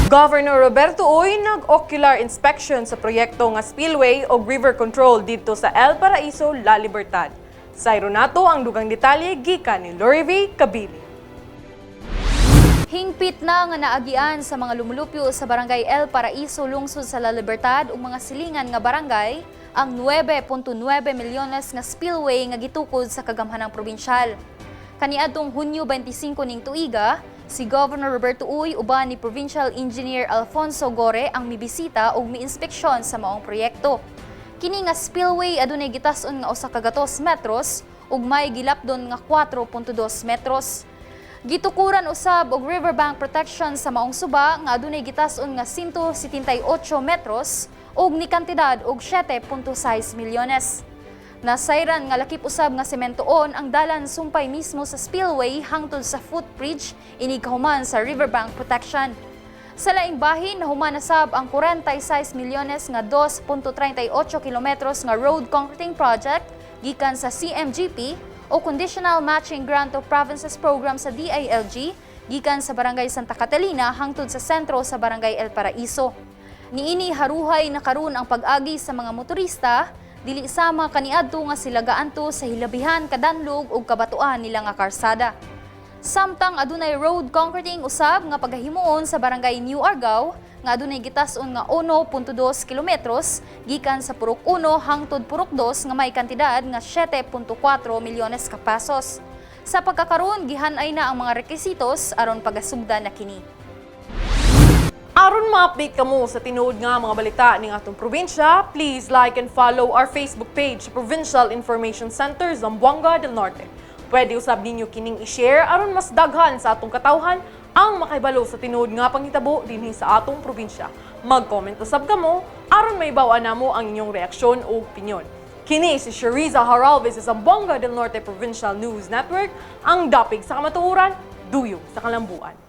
Governor Roberto Uy nag-ocular inspection sa proyekto nga spillway o river control didto sa El Paraiso, La Libertad. Sayro nato ang dugang detalye gikan ni Lorivi Kabili. Hingpit na nga naagian sa mga lumulupyo sa Barangay El Paraiso, lungsod sa La Libertad ug mga silingan nga barangay ang 9.9 milyones nga spillway nga gitukod sa kagamhanang probinsyal. Kaniadtong Hunyo 25 ning tuiga, si Governor Roberto Uy uban ni Provincial Engineer Alfonso Gore ang mibisita ug miinspeksyon sa maong proyekto. Kini nga spillway adunay gitas-on nga 100 metros ug may gilapdon nga 4.2 metros. Gitukuran usab og riverbank protection sa maong suba nga adunay gitas-on nga 178 metros ug ni kantidad og 7.6 milyones. Nasayran nga lakip usab nga sementoon ang dalan sumpay mismo sa spillway hangtod sa footbridge inig kahuman sa riverbank protection. Sa laing bahin, nahuman na sab ang 46 milyones nga 2.38 kilometros nga road concreting project gikan sa CMGP o Conditional Matching Grant to Provinces Program sa DILG gikan sa Barangay Santa Catalina hangtod sa sentro sa Barangay El Paraiso. Niini, haruhay na karon ang pag-agi sa mga motorista, dili sama kaniadto nga sila gaanto sa hilabihan kadanlog ug kabatuan nila nga karsada. Samtang adunay road concreting usab nga pagahimuon sa Barangay New Argao nga adunay gitas-on nga 1.2 kilometros gikan sa Purok 1 hangtod Purok 2 nga may kantidad nga 7.4 milyones ka pesos. Sa pagkakaroon, gihanay na ang mga rekisitos aron pagasugdan na kini. Aron ma-update kamo sa tinuod nga mga balita ning atong probinsya, please like and follow our Facebook page, Provincial Information Center, Zamboanga del Norte. Pwede usab ninyo kining i-share aron mas daghan sa atong katawhan ang makahibalo sa tinuod nga panghitabo dinhi sa atong probinsya. Mag-comment usab kamo aron mahibaw-an namo ang inyong reaksyon o opinyon. Kini si Shariza Haralves sa Zamboanga del Norte Provincial News Network, ang dapig sa kamatuoran, duyog sa kalambuan.